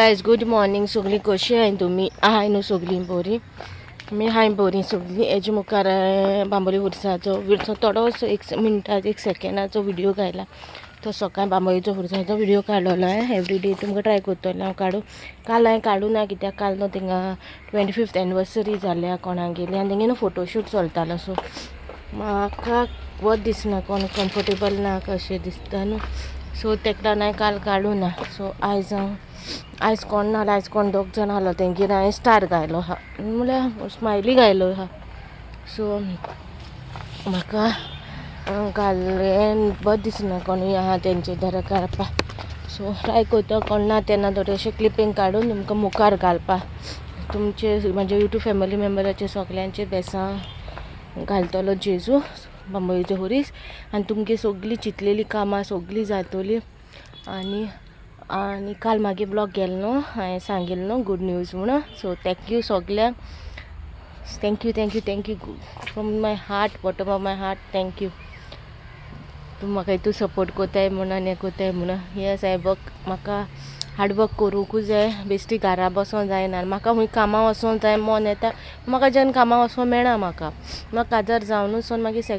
Guys, good morning. सगळीं कशी आहाय तुमी? आहाय न्हू सगळीं बरी? मी हाय बरी सगळीं. हेजे मुखार बांबोली खुर्साचो विरसो थोडोसो एक मिनटाचो, एक सेकेंडाचो व्हिडियो घायला. तो सकाळी बांबोळीचो खुर्साचो व्हिडियो काडलेलो हांवें. एवरी डे तुमकां ट्राय करतलें हांव काडूं. काल हांवें काडूं ना, कित्याक काल न्हू थिंगा 25th anniversary जाल्या कोणागेली आनी तेंगे न्हू फोटोशूट चलतालो. सो म्हाका वत दिसना, कोण कम्फर्टेबल ना कशें दिसता न्हू. सो तेका लागून हांवें काल काडूं ना. सो आयज हांव, आयज कोण ना, आयज कोण दोग जाण आहलो, तेंगेर हांवें स्टार घायलो आहा, म्हणल्यार स्मायली घायलो आहा. सो म्हाका घाल्लें बरें दिसना, कोणूय आहा तेंचे दारा काडपाक. सो ट्राय करता, कोण ना तेन्ना थोडेशे क्लिपींग काडून तुमकां मुखार घालपाक. तुमचे, म्हाजे युट्यूब फॅमिली मेंबराचे सगल्यांचे बेसां घालतलो जेजू बांबोळीचो खुरीस आनी तुमगे सगळीं चिंतलेलीं कामां सगळीं जातोली. आनी आनी काल मागीर ब्लॉग गेलो न्हू, हांवें सांगिल्लें न्हू गूड न्यूज म्हणून. सो thank you सगल्यांक. Thank you, thank you, thank you from my heart, bottom of my heart, thank you. तूं म्हाका हितू सपोर्ट कोताय म्हणून आनी हें कोताय म्हणून. येस, I work. म्हाका हार्ड वर्क करूंकूच जाय. बेश्टी घरा बसों जायना म्हाका. खूंय कामां वचोंक जाय, मन येता म्हाका. जेन्ना कामां वचोंक मेळना म्हाका. म्हाका काजार जावनूच सोन मागीर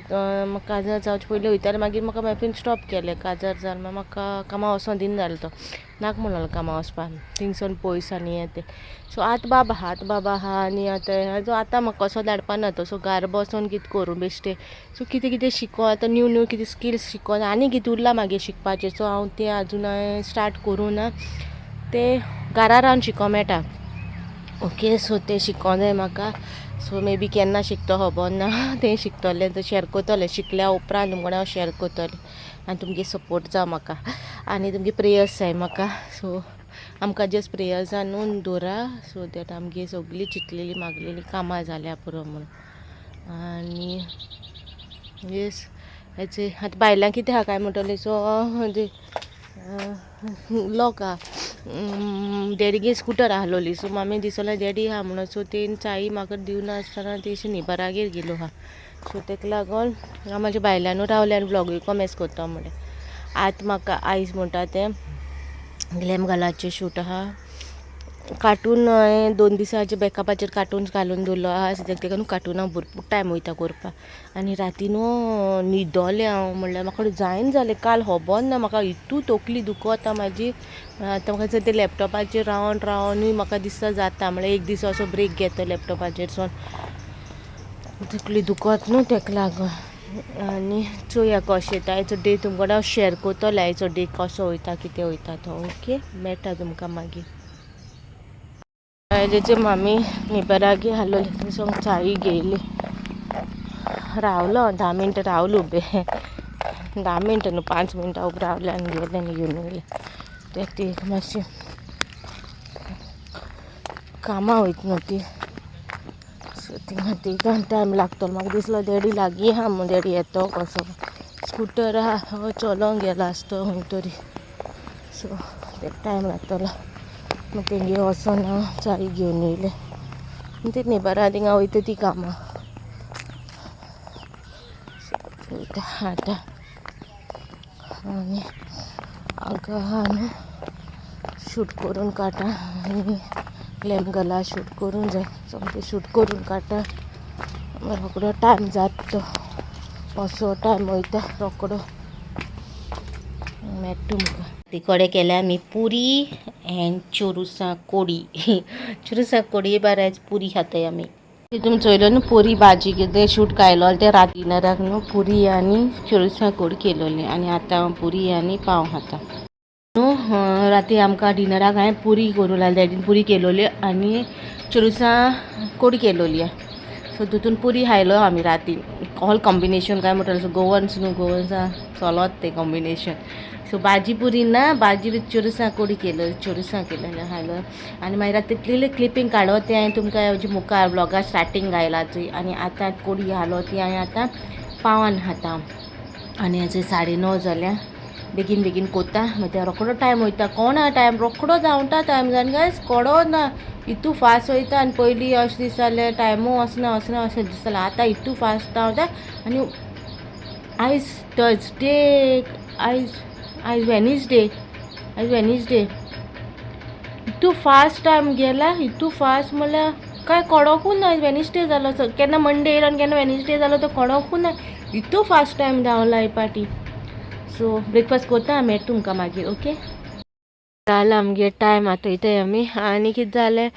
काजार जावचे पयलीं वयतालें. मागीर म्हाका वायफीन स्टॉप केलें. काजार जावन मागीर म्हाका कामां वचोंक दिना जालें. तो नाका म्हणलो कामां वचपाक, थिंगसोन पयस आनी हें तें. सो आतां बाबा आहा, आतां बाबा आहा आनी आतां आतां म्हाका कसो धाडपा ना तो. सो घरा बसोन कितें करूं बेश्टें? सो कितें कितें शिको, आतां न्यू न्यू कितें स्किल्स शिकोन आनी कितें उरलां मागीर शिकपाचें. सो हांव तें आजून हांवें स्टार्ट करूं ना. तें घरा रावन शिको मेळटा. ओके, सो तें शिकों जाय म्हाका. सो मे बी केन्ना शिकतो खबर ना. तें शिकतलें तो शेअर करतलें. शिकल्या उपरांत तुमकां हांव शेअर करतलें. आनी तुमगे सपोर्ट जाय म्हाका आनी तुमगे प्रेयर्स जाय म्हाका. सो आमकां जस्ट प्रेयर्सान न्हू दवरा, सो that आमगे सगळीं चिंतलेली मागलेली कामां जाल्या पुरो म्हणून. आनी येस, हेचे आतां बायलां कितें आहा काय म्हणटलें? सो लोक आहा, डॅडीगे स्कुटर आहलोली. सो मामी दिसोलें डॅडी आहा म्हणून. सो तेन चाई म्हाका दिवनासतना ती निबरागेर गेलो आहा. सो तेका लागून हांव म्हाज्या बायलांनू रावलें आनी ब्लॉगूय कॉमेस करता म्हणलें. आतां म्हाका आयज म्हणटा तें ग्लॅम गालाचें शूट आहा. कार्टून हांवें 2 दिसांचे बॅकअपाचेर कार्टून्स घालून दवरलो आहा. सद्याक तेका न्हू कार्टुनाक भरपूर टायम वयता करपाक. आनी राती न्हू न्हिदोलें हांव, म्हणल्यार म्हाका जायना जालें. काल खबर ना म्हाका, इतू तकली दुखता म्हाजी. आतां म्हाका दिसता ते लॅपटॉपाचेर रावन रावनूय म्हाका दिसता जाता. म्हणल्यार एक दीस असो ब्रेक घेता लॅपटॉपाचेर सोन, तकली दुखत न्हू तेका लागून. आनी चोया कशें येता आयचो डे. तुमकां हांव शेअर करतलें आयचो डे कसो वयता, कितें वयता तो. ओके, मेळटा तुमकां मागीर. आयजेचे मामी निबरागे आहलोली, थंयसोन चाई घेयली. रावलो 10 मिनटां, रावलो उबें. 10 मिनटां न्हू, 5 मिनटां उबें रावलें आनी गेलें आनी घेवन येयलें. ते ती मातशी कामां वयता न्हू ती. सो थिंगा तिका टायम लागतलो. म्हाका दिसलो डॅडी लागीं आहा म्हूण, डॅडी येतो कसो, स्कुटर आहा, चलोंक गेलो आसतो खंय तरी. सो तेका टायम लागतलो. मागीर तेंगे वचोन हांव चाई घेवन येयलें. ती नेबरा थिंगा वयता ती कामां. सो वयता आतां. आनी हांगा आहा न्हू, शूट करून काडटा आनी ग्लॅम गला शूट करूंक जाय. सोमतें शूट करून काडटा, रोकडो टायम जाता. तो असो टायम वयता रोकडो. मेळटा तुमकां. तिकोडे केल्या आमी पुरी एंड चोरुसां कोडी. चोरुसां कोडी बाराच पुरी खाताय आमी. तुमी चोयलो न्हू पुरी भाजी कितें शूट घायलो तें. राती डिनराक न्हू पुरी आनी चोरुसां कोडी केलोली आनी आतां हांव पुरी आनी पाव खाता न्हू. राती आमकां डिनराक हांवें पुरी करूं लायली. डॅडीन पुरी केलोली आनी चोरुसां कोडी केलोली. सो तितून पुरी खायलो आमी राती. ऑल कॉम्बिनेशन काय म्हणटलो, सो गोवन्स न्हू, गोवन्सा चलोत तें कॉम्बिनेशन. सो भाजी पुरी ना, भाजी विथ चोरुसां कोडी केलो, चोरुसां केलेलें खायलो. आनी मागीर राती तितली क्लिपींग काडलो तें हांवें तुमकां हेजे मुखार ब्लॉगा स्टार्टींग घायला थंय. आनी आतां कोडी घालो ती आनी आतां पावान खाता. आनी हाचे 9:30 जाल्या. बेगीन बेगीन कोत्ता, मागीर रोकडो टायम वयता. कोणा टायम रोकडो धांवता टायम जाण गायज, कोडो ना, इतू फास्ट वयता. आनी पयलीं अशें दिसतालें टायमू वचना वचना अशें दिसतालें, आतां इतू फास्ट धांवता. आनी आयज थर्सडे, आयज आयज वेनसडे, आयज वेनसडे. इतू फास्ट टायम गेला, इतू फास्ट म्हणल्यार काय कळोकूच ना. वेनसडे जालो, केन्ना मंडे येयलो आनी केन्ना वेनसडे जालो तो कळोकूच ना. इतू फास्ट टायम धांवला हे पाटी. सो ब्रेकफास्ट करता, मेळटा तुमकां मागीर. ओके, जालां आमगे टायम, आतां वयताय आमी. आनी कितें जालें,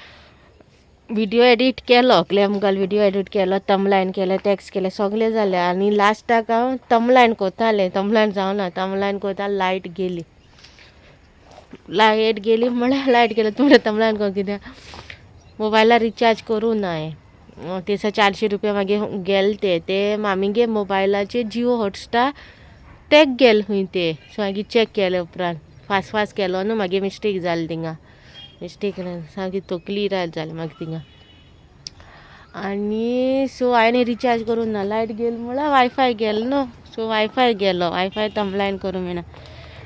व्हिडियो एडिट केलो, ग्लॅम घाल व्हिडियो एडिट केलो, तमलायन केलें, टॅक्स केलें, सगळें जालें. आनी लास्टाक हांव तमलायन करतालें, तमलायन जावना, तमलायन करता लायट गेली. लायट गेली म्हळ्यार लायट गेली तुमकां तमलायन कर कित्याक मोबायलार रिचार्ज करूं ना हांवें. ते 400 रुपया मागीर गेले ते ते मामीगे मोबायलाचेर जियो हॉटस्टार टॅक गेल खंय ते. सो मागीर चॅक केले उपरांत फास्ट फास्ट केलो न्हू, मागीर मिस्टेक जाली थिंगा, मिस्टेक सामकी तकली रात जाली मागीर थिंगा. आनी सो हांवें रिचार्ज करूं ना, लायट गेली म्हळ्यार वायफाय गेलो न्हू, सो वायफाय गेलो, वायफाय तमलायन करूं मेळना.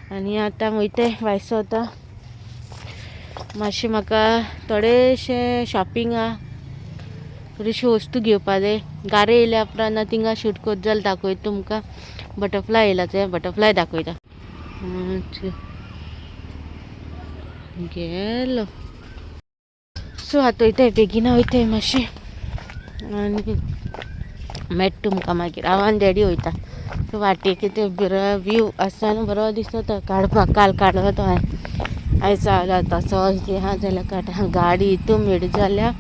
आनी आतां वयताय वायसो आतां मातशें म्हाका थोडेशें शॉपिंग आहा, थोड्योश्यो वस्तू घेवपा जाय. गारे येयल्या उपरांत थिंगा शूट करत जाल्यार दाखयता तुमकां. बटरफ्लाय येयला ते बटरफ्लाय दाखयता. गेलो. सो आतां वयताय, बेगिना वयताय मातशें आनी मेळटा तुमकां मागीर. हांव आनी डॅडी वयता. सो वाटेक कितें बरो व्यू आसा न्हू, बरो दिसता काडपाक. काल काडलो तो हांवें, आयज जालो तसो आहा जाल्यार काडटा. गाडी इतू मेड जाल्या,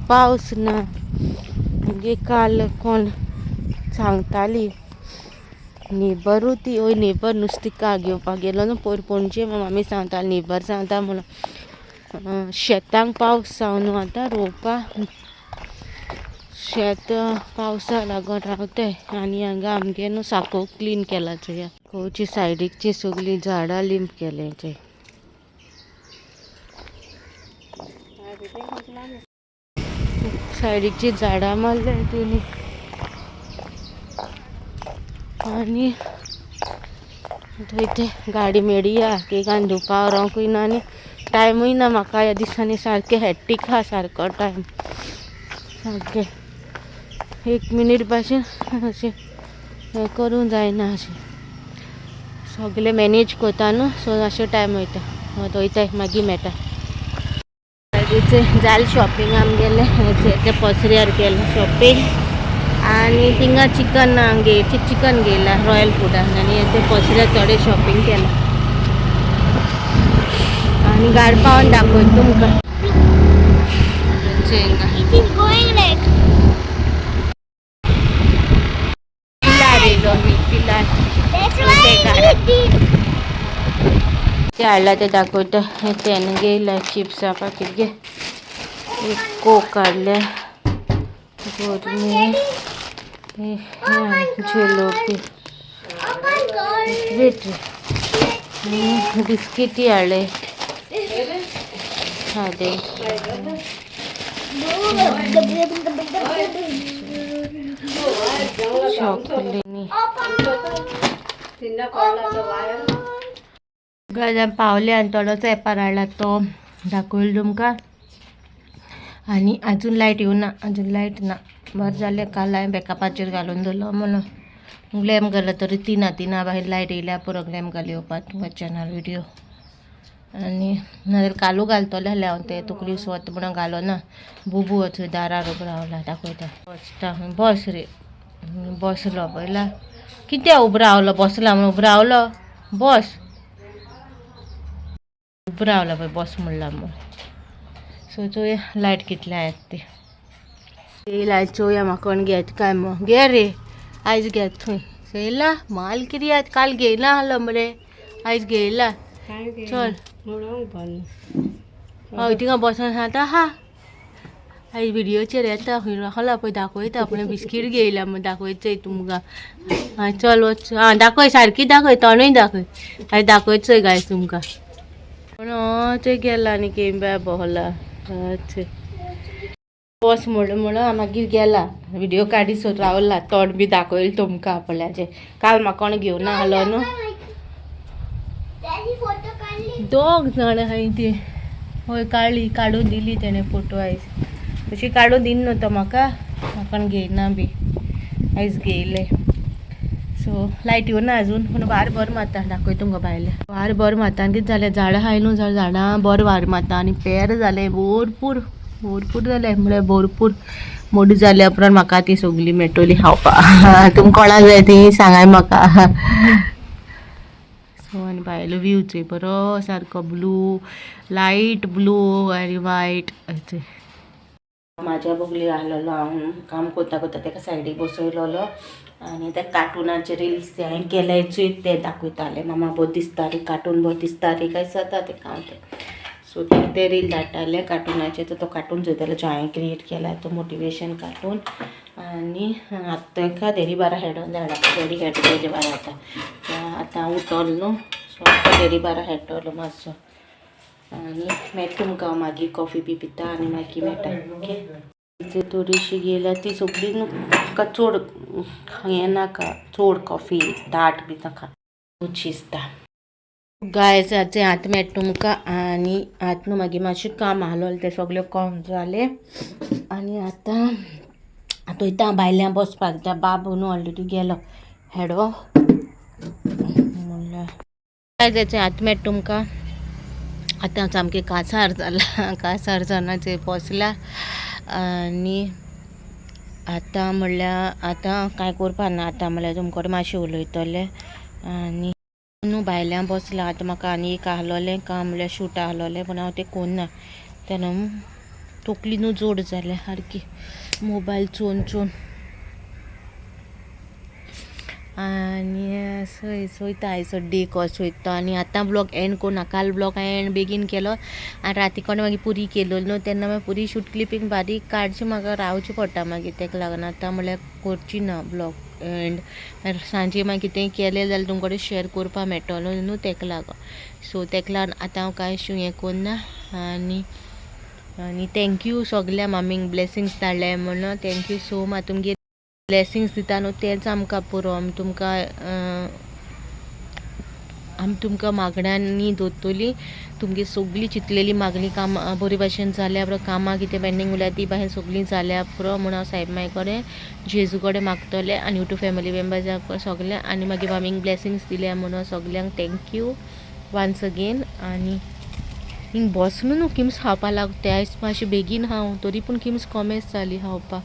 पावस ना. मागीर काल कोण सांगताली नेबरू ती, वय नेबर नुस्तें घेवपाक गेलो न्हू पयर पणजे, मामी सांगताली नेबर सांगता म्हणून शेतांक पावस जावन न्हू आतां रोवपाक शेत पावसा लागून रावताय. आनी हांगा आमगे न्हू साको क्लीन केला चोया, खंयची सायडीकची सगळीं झाडां लिंप केले चोय. सायडीकची झाडां मारल्या तेणी. आनी थंय गाडी मेळया केकान धुवपा व्हरोंकूय ना आनी टायमूय ना म्हाका. ह्या दिसांनी सारकें हॅक्टीक आहा, सारको टायम, सारकें एक मिनीट भाशेन अशें हें करूंक जायना, अशें सगळें मॅनेज करता न्हू, सो अशें टायम वयता. वयताय मागीर मेळटा. जालें शॉपिंग आमगेलें, ते पसऱ्यार केलें शॉपिंग. आनी थिंगा चिकन घे, चिकन घेयला रॉयल फुडान. आनी ते पसऱ्यार थोडें शॉपिंग केलां आनी गाड पावन दाखयता तुमकां. पिलार येयलो मी, पिलार ते हाडला ते दाखयता. तेणे घेयला चिप्सां पाकीट घे, एक कोक हाडल्या, जेलोपी वेट, बिस्किटी हाडले सादे. चॉकलेटी पावले आनी थोडोसो एपार हाडला तो दाखयलो तुमकां. आनी अजून लायट येवना, अजून लायट ना. बरें जालें काल हांवें बॅकअपाचेर घालून दवरलो म्हणून. ग्लॅम घाला तरी तिना तिना बाहेर लायट येयल्या पुरो ग्लॅम घाल येवपाक तुमकां चॅनल व्हिडियो. आनी नाजाल्यार कालू घालतलें जाल्यार हांव ते तकली स्वत म्हणून घालो ना. बुबू थंय दारार उबो रावला दाखयता. बसता बस रे, बसलो पयला कित्याक उबो रावलो, बसला म्हणून उबो रावलो, बस उबो रावला पळय बस म्हणला म्हूण. सो चोया लायट कितल्या येता ती. येयला चोया म्हाका कोण घेत काय मग. घे रे आयज घेत थंय चोयला माल कित्याक काल घेयना आहलो मरे, आयज घेयला. चल हय थिंगा बसोन आतां आहा. आयज व्हिडियोचेर येता खंय रावला पळय दाखयता. आपणें बिस्कीट घेयला म्हण दाखयत तुमकां. आं चल वच, आं दाखय सारकी दाखय, तोंडूय दाखय. आयज दाखयत चोय गायज तुमकां. पूण थंय गेला आनी केंब्या बहला. अच्छा बस म्हणून म्हणून मागीर गेला व्हिडिओ काडीत रावला, तोंड बी दाखयलें तुमकां आपल्याचें. काल म्हाका कोण घेवना आहलो न्हू, दोग जाण आहाय ती. हय काडली, काडून दिली तेणें फोटो आयज. तशी काडून दिना न्हू तो म्हाका, म्हाका घेयना बी, आयज घेयले. सो लायट येवना अजून, पूण वार बरो मारता. दाखयता तुमकां भायले वार बरो मारता. आनी कितें जालें, झाडां आहाय न्हू, झाडां बरें वार मारता. आनी पेर जालें भरपूर, भरपूर जालें म्हळ्यार भरपूर. मोडी जाल्या उपरांत म्हाका ती सगळी मेळटली खावपा. तुमकां कोणाक जाय ती सांगाय म्हाका. सो आनी भायलो व्यू चोय बरो सारको, ब्लू, लायट ब्लू आनी वायट. म्हाज्या बगली आहलोलो, हांव काम करता करता तेका सायडीक बसयलोलो आनी त्या कार्टुनाचे रिल्स ते हांवें केले चोय, ते दाखयताले. मामा बरो दिसता रे, कार्टून बरो दिसता रे, काय जाता तेका हांव तें. सो ते रील धाडटाले कार्टुनाचे. तो कार्टून चोयताले जो हांवें क्रिएट केला तो मोटिवेशन कार्टून. आनी आतां ताका डेडी बारा हेडोन धाडा. डेडी खेळटा तेजे बारा. आतां आतां उठोलो न्हू, सो आतां डेडी बारा खेळटलो मातसो. आनी मागीर तुमकां हांव मागीर कॉफी बी पिता आनी मागीर मेळटा. ओके, थोडीशी गेल्या ती सगळी नाका, चड हें नाका, चड कॉफी दाट बी नाका. शिजता गायज. आतां मेळटा तुमकां. आनी आतां न्हू मागीर मातशें काम आहलोलें तें सगळें काम जालें आनी आतां आतां वयता भायल्यान बसपाक. त्या बाबू न्हू ऑलरेडी गेलो हेडो म्हणल्यार. गायज, आतां मेळटा तुमकां. आतां सामकें कासार जाला, कासार जावन बसला. आनी आतां म्हणल्यार आतां कांय करपा ना. आतां म्हणल्यार तुमकां कडेन मातशें उलयतलें आनी न्हू भायल्यान बसलां. आतां म्हाका आनी एक आहलोलें काम, म्हणल्यार शूट आहलोलें, पूण हांव तें कोन्ना. तेन्ना तकली न्हू जोड जाल्या सारकी मोबायल चोवन चोवन. आनी सय चोयता आयचो डे कसो वयता. आनी आतां ब्लॉग एंड कोन्ना. काल ब्लॉग हांवें बेगीन केलो आनी राती कडेन मागीर पुरी केलो न्हू, तेन्ना मागीर पुरी शूट क्लिपींग बारीक काडचें म्हाका रावचें पडटा. मागीर तेका लागून आतां म्हणल्यार करची ना ब्लॉग एंड. सांजे मागीर कितेंय केलें जाल्यार तुमकां कडेन शेअर करपा मेळटलो न्हू, तेका लागून. सो तेका लागून आतां हांव कांय हें कोन्ना. आनी आनी thank you सगल्या मामींक ब्लेसिंग्स धाडले म्हणून. Thank you so much. तुमगे ब्लेसिंग्स दिता न्हू, तेंच आमकां पुरो. आमी तुमकां, आमी तुमकां मागण्यांनी दवरतली. तुमगे सगळीं चिंतलेली मागणी कामां बरे भाशेन जाल्या पुरो. कामां कितें पेंडींग उरल्या ती भाशेन सगळीं जाल्या पुरो म्हूण हांव सायब माय कडेन, जेजू कडेन मागतलें आनी युट्यूब फॅमिली मेंबर्सां सगळ्यां. आनी मागीर मामींक ब्लेसिंग्स दिल्या म्हणून सगल्यांक thank you once again. आनी हिंग बसून न्हू किम्स खावपा लागता. आयज मातशें बेगीन हांव, तरी पूण किम्स कोमेस जाली खावपाक.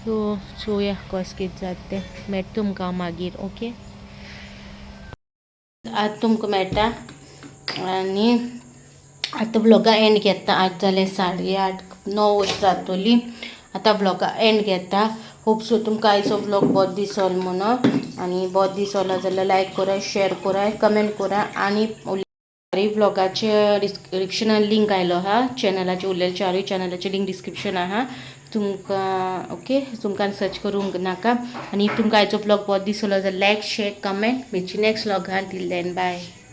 सो चोया कशें कितें जाता तें. मेळटा तुमकां मागीर. ओके, आतां तुमकां मेळटा. आनी आतां ब्लॉगा एंड घेता. आतां जालें 8:30, 9 जातोली. आतां ब्लॉगा एंड घेता. होप सो तुमकां आयचो ब्लॉग बरो दिसलो म्हणून. आनी बरो दिसलो जाल्यार लायक करात, शेअर करात, कमेंट करात. आनी चारूय ब्लॉगाचे डिस्क्रिप्शनान लिंक आयलो आहा. चॅनलाचे, उरलेले चारूय चॅनलाचे लिंक डिस्क्रिप्शन आहा तुमकां. ओके, तुमकां सर्च करूंक नाका. आनी तुमकां आयचो ब्लॉग बरो दिसलो जाल्यार लायक, शेअर, कमेंट. मेळची नेक्स्ट ब्लॉगान. Till then, bye.